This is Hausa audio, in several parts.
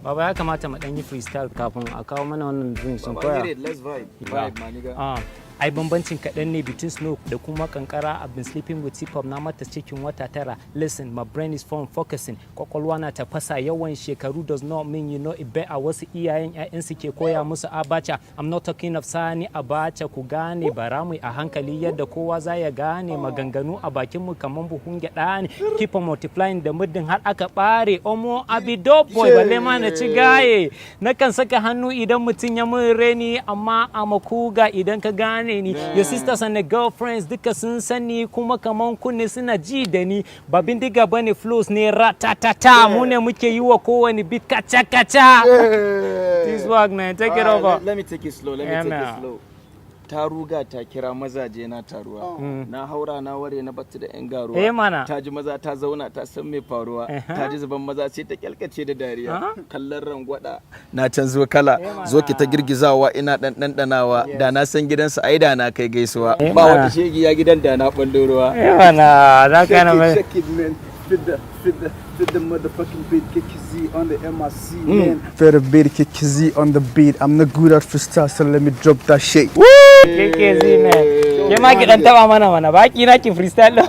Baba, ya kamata mu ɗan yi freestyle kafin a kawo mana wannan drinks sun Baba, koya. hit it, let's vibe. Vibe, my nigga. Ah, ai bambancin kaɗan ne between snow da kuma kankara. I've been sleeping with hip hop, na mata cikin wata 9. Listen, my brain is from focusing, kwakwalwa na tafasa. Yawan shekaru does not mean you know it better. Wasu iyayen ƴaƴansu ke koya musu abacha. I'm not talking of Sani Abacha, ku gane. Bara mu a hankali yadda kowa za ya gane. Maganganu a bakin mu kaman buhun gyaɗa ne. Keep on multiplying da muddin har aka bare. Omo, I be dope boy, balle ma na ci gaye. Nakan saka hannu idan mutum ya mun reni, amma a makuga idan ka gane ni. Your sisters and the girlfriends duka sun sani, kuma kaman kunne suna ji da ni. Ba bindiga bane, flows ne ratatata. Mu ne muke yi wa kowane beat kaca kaca. This work, man, take it Alright, over. let me take it slow. Let me Yeah, take man. it slow. Ta ruga ta kira mazaje na taruwa. Na haura na ware na batta da yan garuwa. Eh mana. Ta ji maza ta zauna ta san me faruwa. Ta ji zuban maza sai ta kyalkace da dariya. Kallon rangwada. Na canzo kala. Zo ki ta girgizawa ina dan dandanawa. Da na san gidansu ai da na kai gaisuwa. Eh Ba mana. wata shegiya gidan da na ballo ruwa. Eh mana, za ka na mai. Check it, man. Fit the motherfucking beat. KKZ on the MIC, man. Fit the beat, KKZ on the beat. I'm not good at freestyle, so let me drop that shit. KKZ, man. Ke ma ki dan taba mana mana. Baki na ki freestyle din.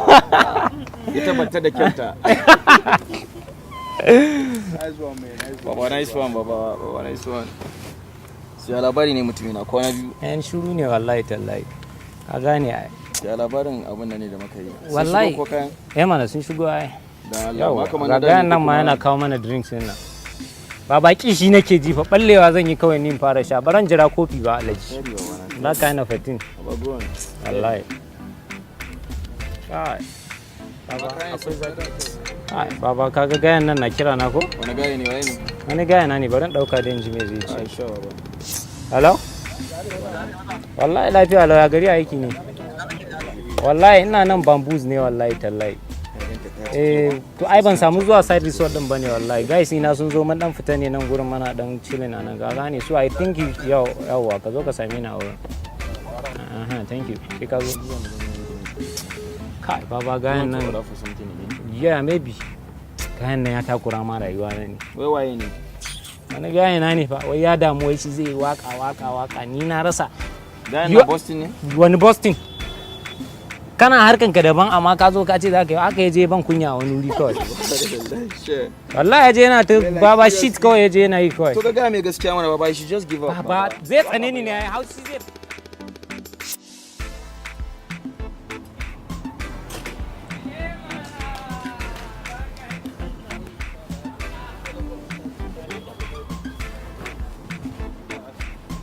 Ita batta da kyauta. Nice one, man. Nice one. Baba, nice one, baba, baba, nice one. Sai labari ne mutumi na kwana biyu. Yan shuru ne, wallahi tallahi. Ka gane ai. Ya labarin abin nan ne da muka yi? Sun Wallahi. shigo ko kayan? Eh mana, sun shigo ai. Da Allah Yau ma kamar ga na da gayan ne nan ko ma kuma- yana kawo mana drinks din nan. Ba baki shi nake ji fa, ballewa zan yi kawai ni in fara sha. Baran jira kofi ba, alaji. Sorry, baba, na. That kind of a thing. Baba, go on. Wallahi. Kai. Baba, akwai zafi. Kai, baba, kaga gayan nan na kira na ko? Wani gaya ne, waye ne? Wani gaya na ne, bari in dauka da in ji me zai ce. Aisha, baba. Hello? Wallahi lafiya lau, ya gari, aiki ne. Wallahi ina nan Bamboos ne, wallahi tallahi. Eh, to ai ban samu zuwa side resort din bane wallahi. Guys ina sun zo, mun dan fita ne nan gurin, mana dan chilling a nan, ga gane. So I think you yau yawa ka zo ka same ni a wurin. Aha, thank you. Sai ka zo. Kai baba, gayan nan. Order for something again. Yeah, maybe. Gayan nan ya takura ma rayuwa na ne. Wai waye ne? Wani gayan na ne fa, wai ya damu, wai shi zai yi waka waka waka, ni na rasa. Gayan na Boston ne? Wani Boston? Kana harkan ka daban, amma ka zo ka ce za ka yi aka yi, je ban kunya a wani wuri kawai. Sure. Wallahi ya je yana ta baba shit kawai, ya je yana yi kawai. To ka gaya mai gaskiya mana, baba, you should just give up. Baba zai tsane ni ne ai, haushi zai.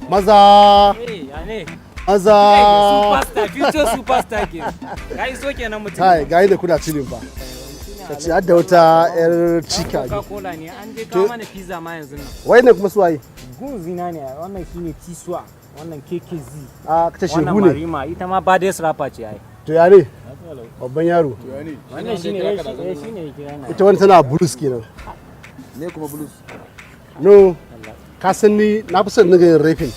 Maza, Eh, ya ne? maza. Superstar, future superstar ke. Ka iso kenan mutum. Kai, ga da kuna cilin fa. Ka ce har da wata yar cika. Coca-Cola ne, an je kawo mana pizza ma yanzu nan. Wai ne kuma su waye? Gunzina ne, wannan shine Tiswa, wannan KKZ. A ka ce Wannan shehu ne. Marima, ita ma baddest rapper ce ai. To yare? Babban yaro. Wannan shine eh, shine ya kira na. Ita wani tana blues kenan. Me kuma blues? No. Ka san ni na fi son niga yin rapping.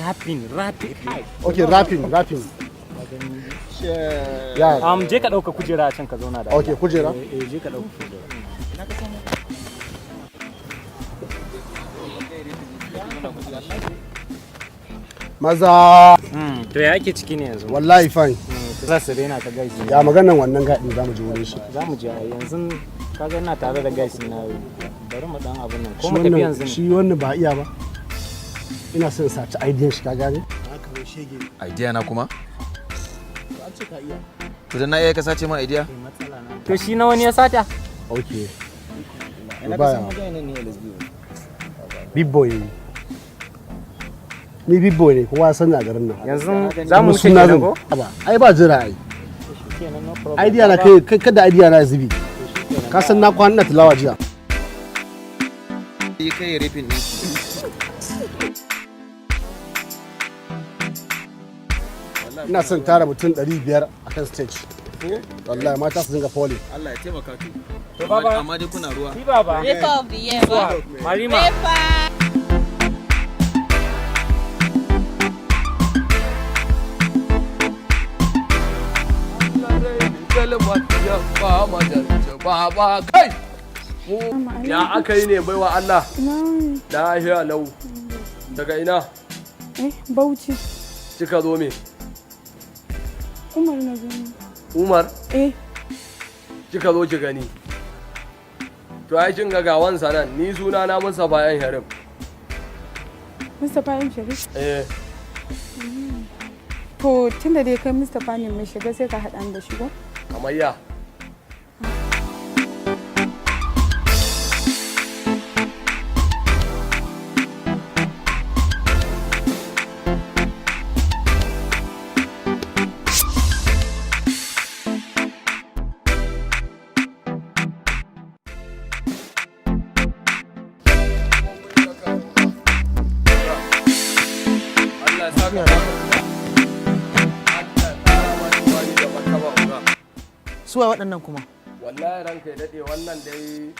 Rapping, rapping. Kai. Okay, rapping, rapping. Ya. Je ka ɗauka kujera a can ka zauna da. Okay, kujera? Eh, eh, je ka ɗauka kujera. Maza. To ya ake ciki ne yanzu? Wallahi fine. Za su rena ka guys ne. Ya maganan wannan gaɗin, za mu je wurin shi. Za mu je ai, yanzu kaga ina tare da guys na, bari mu dan abun nan ko Shi mu tafi wannan yanzu ne. shi wannan ba iya ba. Ina son saci idea shi, ka gane? Haka mai shege. Idea na kuma? An ce ka iya. To dan na iya ka sace ma idea? To shi na wani ya sata? Okay. Ina ka Baya. san magana ne LSB. Big boy ne. Ni big boy ne, kowa ya san ni a garin nan. Yanzu za mu Kuma wuce suna kenan zan- ko? Ba, ai ba jira ai. Kenan, no problem. Idea na kai kai kada idea na zubi. Ka san na kwana ina tilawa jiya. Yi kai raping din shi. Ina son tara mutum 500 a kan stage. Wallahi mata su dinga falling. Allah ya taimaka to. To baba, Amma dai kuna ruwa. Ni baba. Rapper of the year, ba? Marima. Rapper! Baba kai. Mu ya aka yi ne, baiwa Allah? Lahiya lau. Daga ina? Eh, Bauchi. Kika zo me? Umar na zo ne. Umar? Eh. Kika zo ki gani? To ai kin ga gawansa nan, ni suna na Mustapha yan Sharif. Mustapha M Sharif. Eh. To tunda dai kai Mustapha ne, mai shiga sai ka haɗa ni da shi ko? Kamar ya? Allah ya saka. Allah ya kara ma imani da martaba, uga. Suwa waɗannan kuma? Wallahi ranka ya daɗe, wannan dai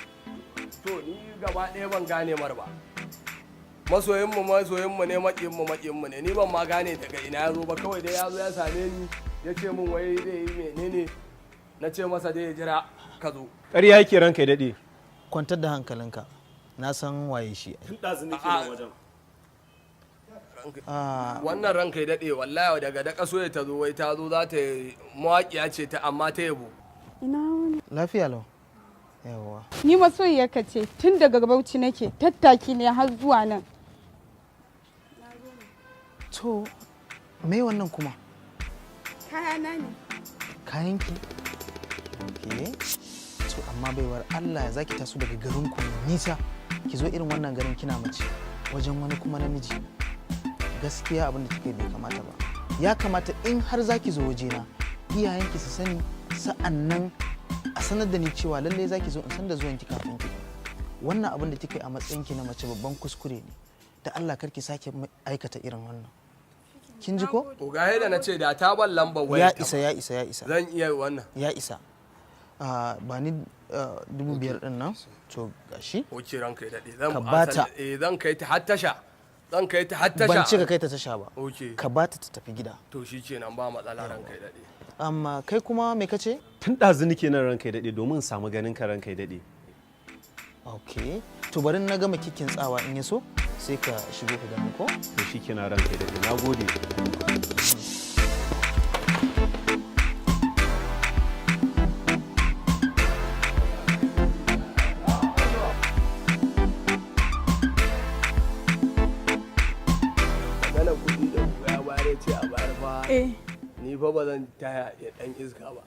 to ni gaba ɗaya ban gane mar ba. Masoyinmu masoyinmu ne, maƙiyinmu maƙiyinmu ne. Ni ban ma gane daga ina ya zo ba. Kawai dai ya zo ya same ni, ya ce min wai zai yi menene. Na ce masa dai ya jira ka zo. Ƙarya yake, ranka ya daɗe. Kwantar da hankalinka, na san waye shi. Tun ɗazu nake nan wajen. Ah, Wannan, ranka ya daɗe, wallahi daga da kaso ya ta zo, wai ta zo za ta yi mawaƙiya ce ta, amma ta yabo. Ina wani. Lafiya lau, yawwa. Ni masoyiyarka ce, tun daga Bauchi nake tattaki ne har zuwa nan. To me wannan kuma? Kayana ne. Kayanki? Ok, to amma baiwar Allah, za ki taso daga garin ku mai nisa ki zo irin wannan garin, kina mace, wajen wani kuma namiji. Gaskiya abin da kika yi bai kamata ba. Ya kamata in har za ki zo wajena, iyayenki su sani, sa'an nan a sanar da ni cewa lallai za ki zo, in san da zuwanki kafin ki zo. Wannan abin da kika yi a matsayinki na mace babban kuskure ne. Da Allah kar ki sake aikata irin wannan. Kin ji ko? Oga, da na ce da ta ban lambar wayar Ya ta isa. ma. Ya isa, ya isa. Zan iya wannan. Ya isa. Ah, ba ni 5,000 din nan. To gashi. Ok, ranka ya daɗe, zan Ka bata. Eh, zan kai ta har tasha, zan kai ta har tasha. Ban ce ka kai ta tasha ba. Ok. Ka bata ta tafi gida. To shi kenan, ba matsala, ranka ya daɗe. Amma kai kuma me kace? Tun ɗazu nake nan, ranka ya daɗe, domin in samu ganin ka, ranka ya daɗe. Ok, to bari na gama kikin tsawa, in ya so sai ka shigo ka gani ko. To shi kenan, ranka ya daɗe, na gode. Magana kuɗi da ya bayar, ya ce a bayar fa. Eh. Ni fa ba zan taya ya ɗan iska ba.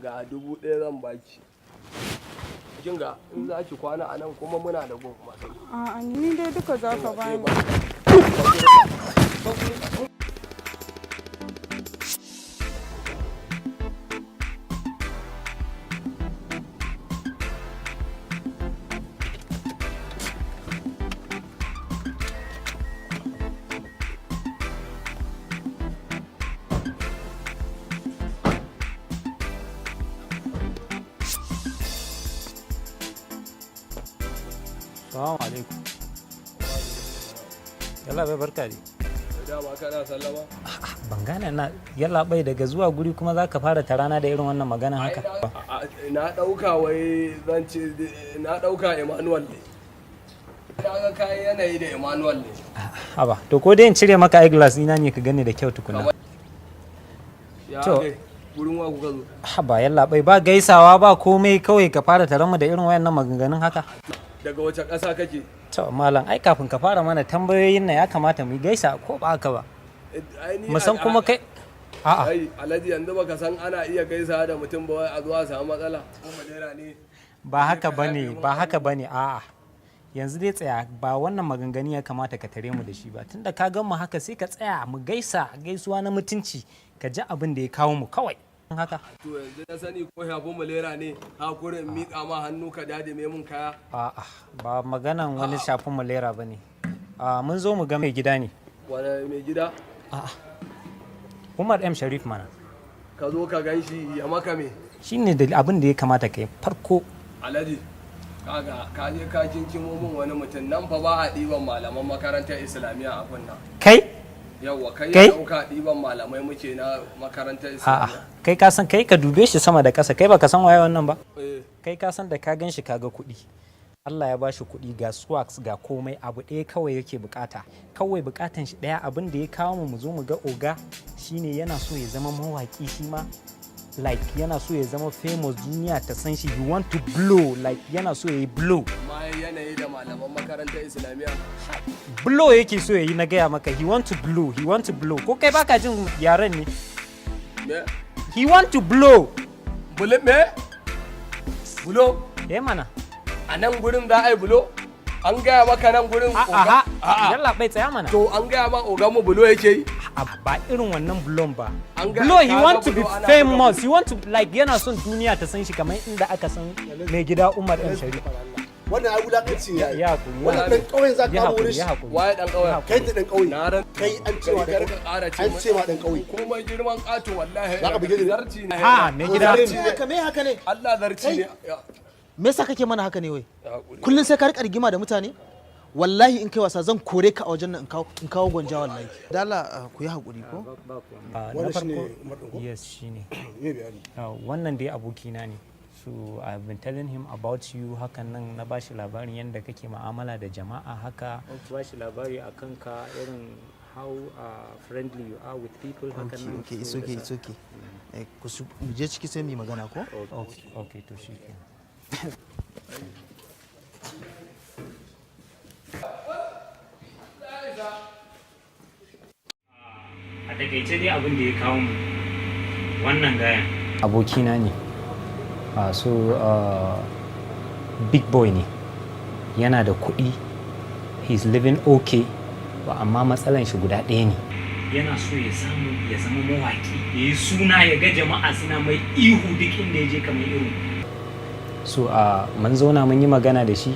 Ga 1,000 zan baki. Kin ga, in za ki kwana a nan kuma muna da gun masu. A'a, ni dai duka za ka bani. Salamu alaikum. Yalla bai, barka dai. Dama kana sallama? Ban gane na, yalla bai, daga zuwa guri kuma za ka fara tarana da irin wannan magana haka. Na ɗauka wai zan ce, na ɗauka Emmanuel ne. Na ga kayan yanayi da Emmanuel ne. Haba, to ko dai in cire maka eyeglass ina ne ka gane da kyau tukuna. Ya To. kai, gurin wa kuka zo? Haba yalla bai, ba gaisawa ba komai, kawai ka fara taron mu da irin wayannan maganganun haka. Daga wace ƙasa kake? To malam, ai kafin ka fara mana tambayoyin nan ya kamata mu yi gaisa, ko ba haka ba? Ai ni Mu san kuma kai. A'a. Ai alhaji, yanzu baka san ana iya gaisa da mutum ba, wai a zuwa samu matsala. Ko madera ne? Ba haka bane, ba haka bane, a'a. Yanzu dai tsaya, ba wannan maganganu ya kamata ka tare mu da shi ba. Tunda ka gan mu haka, sai ka tsaya mu gaisa gaisuwa na mutunci, ka ji abin da ya kawo mu kawai. Haka. To yanzu na sani ko shafi mulera ne, hakurin miƙa ma hannu ka dade me mun kaya. A'a, ba maganan wani shafin mulera bane. A mun zo mu ga mai gida ne. Wani mai gida? Umar M Sharif mana. Ka zo ka gan shi ya maka me? Shine da abin da ya kamata ka yi farko. Alhaji, kaga ka je ka kinkimo min wani mutum nan fa, ba a ɗiban malaman makarantar Islamiyya a kunna. Kai? Yawwa, kai Kai? ya ɗauka ɗiban malamai muke na makarantar A'a, Islamiyya. kai ka san, kai ka dube shi sama da ƙasa, kai baka san waye wannan ba. Eh. Kai ka san da ka gan shi kaga kuɗi. Allah ya ba shi kuɗi, ga swags, ga komai. Abu ɗaya kawai yake bukata. Kawai bukatan shi ɗaya, abin da ya kawo mu mu zo mu ga oga, shine yana so ya zama mawaki shi ma, like yana so ya zama famous, duniya ta san shi. You want to blow, like yana so ya yi blow. Amma yanayi da malaman makarantar Islamiyya. Blow yake so ya yi, na gaya maka. He want to blow, he want to blow. Ko kai baka jin yaren ne? Me? He want to blow. Bule me? Bulo? Eh mana. A nan gurin za a yi bulo? An gaya maka nan gurin A'a. A'a. Yalla bai, tsaya mana. To, an gaya ma ogan mu bulo yake yi? Ba irin wannan bulon ba. An ga- Blow, he ka ga want to be bulo ana buga. famous. He want to, like, yana son duniya ta san shi kamar inda aka san mai gida Umar M Sharif. Wannan ai wulakanci ne. Ya hakuri. Wannan dan kauyen za ka Ya kama hakuri, wurin shi. ya hakuri. Waye dan kauyen? Kai da dan kauye. Na ran Kai an ce ma kar dan ka ƙara ce an ce ma dan kauye. Komai girman ƙato, wallahi. Za ka buge ni? Zarci ne. Ha, mai gida. Zarci ne. Haka me haka ne? Allah, zarci ne. Me yasa kake mana haka ne wai? Ya hakuri. Kullum sai ka rika rigima da mutane? Wallahi in kai wasa zan kore ka a wajen nan, in kawo gwanja wallahi. Dala ku yi hakuri ko? Na Wannan shine farko- Umar ɗin ko? Yes, shine. Me bayani. Wannan dai abokina ne. So I've been telling him about you hakan nan, na bashi labarin yadda kake mu'amala da jama'a haka. Bashi labari a kanka, irin how friendly you are with people hakan Okay, nan. okay, it's So okay, da it's okay. Ku su mu je ciki sai mu yi magana ko? Okay, to shi kenan. A takaice dai, abin da ya kawo mu wannan gayan, abokina ne. So big boy ne, yana da kuɗi, he's living okay ba, amma matsalan shi guda ɗaya ne: yana so ya samu ya zama mawaki, ya yi suna, ya ga jama'a suna mai ihu duk inda ya je kamar irin. So mun zauna mun yi magana da shi,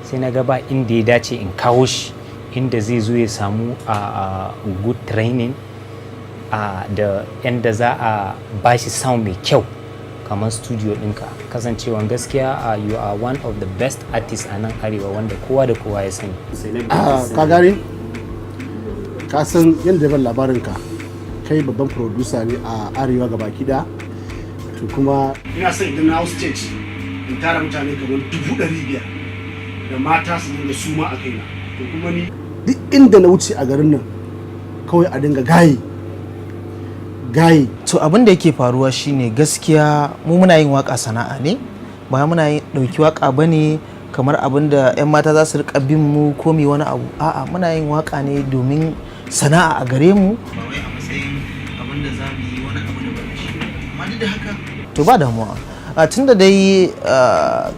sai na ga ba inda ya dace in kawo shi inda zai zo ya samu a good training da yanda za a ba shi sound mai kyau kamar studio ɗinka, kasancewan gaskiya you are one of the best artists a nan arewa wanda kowa da kowa ya sani. Ka gane, ka san yadda ban labarin ka, kai babban producer ne a arewa gabaki ɗaya. To kuma ina son idan na hau stage in tara mutane kamar 500,000 da mata su dinga suma a kaina. To kuma ni duk inda na wuce a garin nan kawai a dinga gaye gaye. To, abin da yake faruwa shine gaskiya mu muna yin waka sana'a ne, ba muna yin ɗauki waka bane kamar abin da 'yan mata za su rika bin mu ko mi wani abu. A'a, muna yin waka ne domin sana'a a gare mu, ba wai a matsayin abin da za mu yi wani abu da ba shi. Amma duk da haka, to ba damuwa, a tunda dai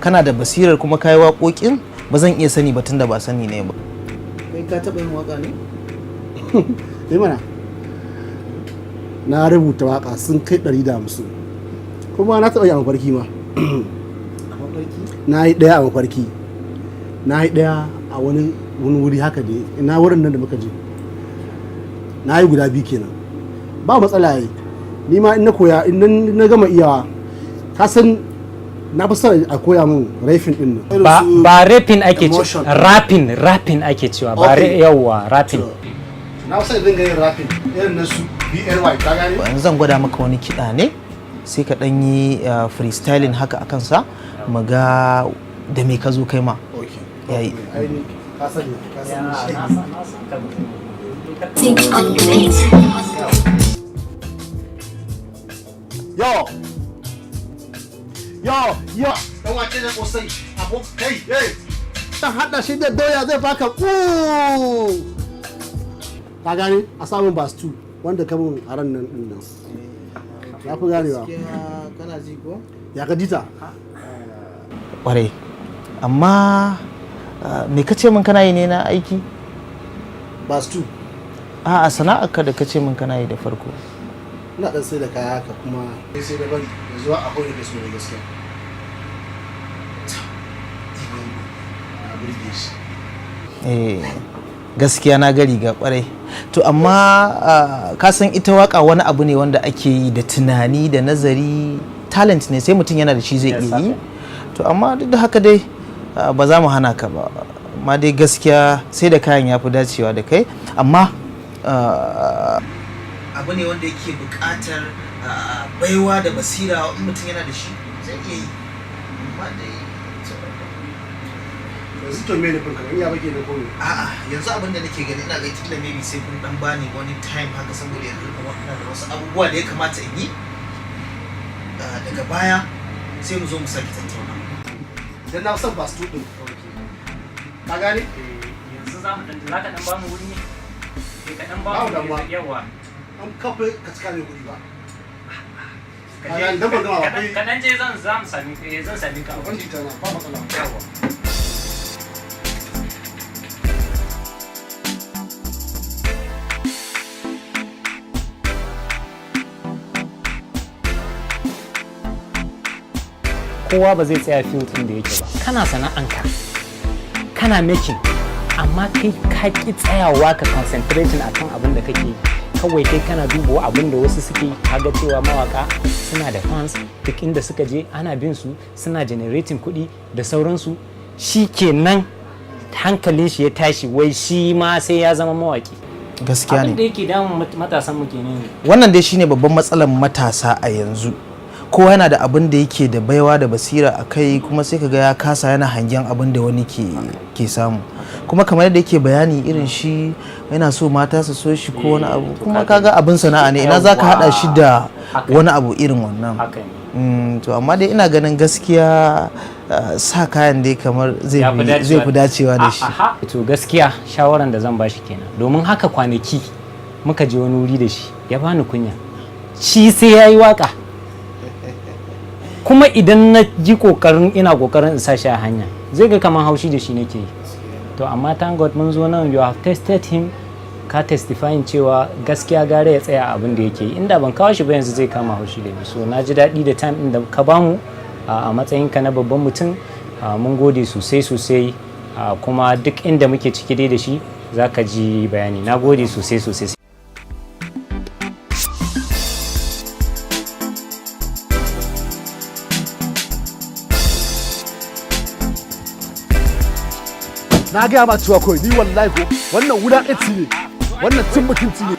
kana da basirar kuma kayi waƙoƙin, ba zan iya sani ba tunda ba sani ne ba. Kai ka taɓa yin waka ne? Ne mana, na rubuta waka sun kai 150, kuma na taɓa yi a mafarki ma. Na yi ɗaya a mafarki, na yi ɗaya a wani wuri haka dai, ina wurin nan da muka je, na yi guda biyu kenan. Ba matsala yi, ni ma in na koya, in na gama iyawa, ka san na fi son a koya min rapping din nan. Ba rapping ake ce, Emotion. Rapping, rapping ake cewa, ba Okay. yawwa, rapping. Na fi son in dinga yin rapping irin na su BNY, ka gane? Yanzu zan gwada maka wani kiɗa ne, sai ka ɗan yi freestyling haka a kansa, mu ga da me ka zo kai ma. Okay. Yayi. Ai ni ka sani, ka sani shi. Six on the beat. Yo! Yo! Yo! Dan wake da kosai, abo kai, hey! Dan hada shi da doya zai baka ku. Ka gane? A samun verse 2 wanda ka mun a ran nan din nan. Ya fi ganewa. Kana ji ko? Ya ka jita? Kwarai, amma me ka ce min kana yi ne na aiki? Verse 2. A'a, sana'ar ka da ka ce min kana yi da farko. Ina dan sai da kaya haka, kuma sai da bari yanzu akwai da so da gaskiya. Na burge shi. Eh, gaskiya na ga riga kwarai. To amma ka san ita waka wani abu ne wanda ake yi da tunani da nazari, talent ne, sai mutum yana da shi zai iya yi. To amma duk da haka dai ba za mu hana ka ba, amma dai gaskiya sai da kayan ya fi dacewa da kai. Amma abu ne wanda yake buƙatar baiwa da basira, in mutum yana da shi zai iya yi. Amma dai Yanzu to me nufin kamar iya bake da komai? A'a, yanzu abin da nake gani, ina ga kila maybe sai kun dan bani wani time haka, saboda yanzu kamar ina da wasu abubuwa da ya kamata in yi. Daga baya sai mu zo mu sake tattauna. Dan na son verse 2 din, ka gane? Yanzu za mu dan, za ka dan ba mu wuri ne? Eh, ka dan Ba ba mu damuwa. mu, yawa. An kafa ka cika mai kuɗi ba. Ka Ka je gane, dan ban gama ba. ka dan je, zan za mu sami, eh, zan sami ka a Ban waje. jita na ba matsala. Yawa. Kowa ba zai tsaya field ɗin da yake ba. Kana sana'anka, kana making, amma kai ka ki tsayawa ka concentrating akan abin da kake yi. Kawai kai kana duba abin da wasu suke yi. Kaga cewa mawaka suna da fans, duk inda suka je ana bin su, suna generating kuɗi da sauransu. Shi kenan hankalin shi ya tashi, wai shi ma sai ya zama mawaki. Gaskiya Abin da ne. yake damun matasan mu kenan. Wannan dai shine babban matsalar matasa a yanzu. Kowa yana da abin da yake da baiwa da basira a kai, kuma sai kaga ya kasa, yana hangen abin da wani ke samu. Kuma kamar yadda yake bayani, irin shi yana so mata su so shi ko wani abu. To Kuma ka kaga abin sana'a ne, ina zaka hada shi da wani abu irin wannan? Haka ne. To amma dai ina ganin gaskiya sa kayan dai kamar zai Ya fi zai fi dacewa da shi. Aha. To gaskiya shawaran da zan bashi kenan, domin haka kwanaki muka je wani wuri da shi, ya bani kunya, shi sai ya yi waka. Kuma idan na ji kokarin, ina kokarin in sa shi a hanya, zai ga kamar haushi da shi nake yi. To amma thank God mun zo nan, you have tested him, ka testifying cewa gaskiya gare ya tsaya a abin da yake yi. Inda ban kawo shi ba, yanzu zai kama haushi da ni. So na ji daɗi da time ɗin da ka bamu a matsayinka na babban mutum. Mun gode sosai sosai. Kuma duk inda muke ciki dai da shi za ka ji bayani. Na gode sosai sosai. Na gaya ma cewa kawai ni wallahi ko wannan wulaƙanci ne, wannan cin mutunci ne.